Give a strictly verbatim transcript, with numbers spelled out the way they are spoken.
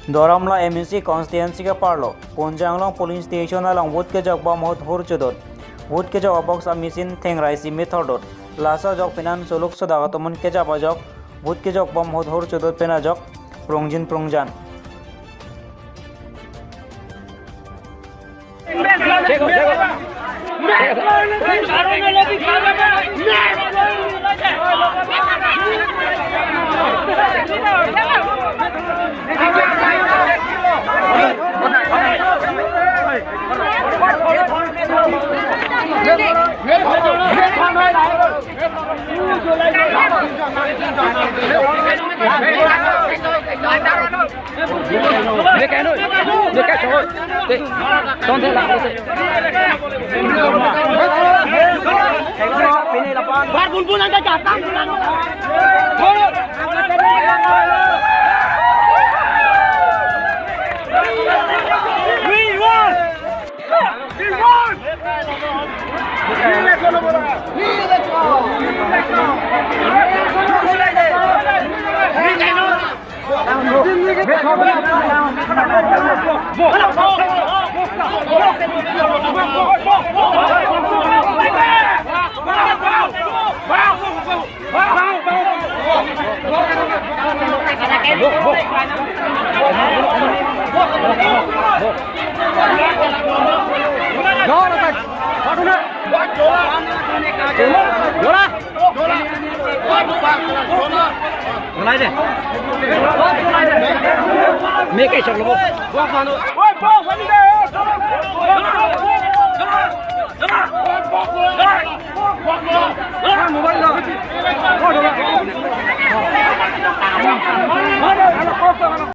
Duar Amla M A C constituency keparlo Punja Anglong polling station along vote kejok bom ahut hur chodot. Vote kejok a-box a-machine thengrai si methor dot. Laso ajok penan soluk sodak atum an kejap ajok vote kejok bom ahut hur chodot pen ajok prongjin prongjan.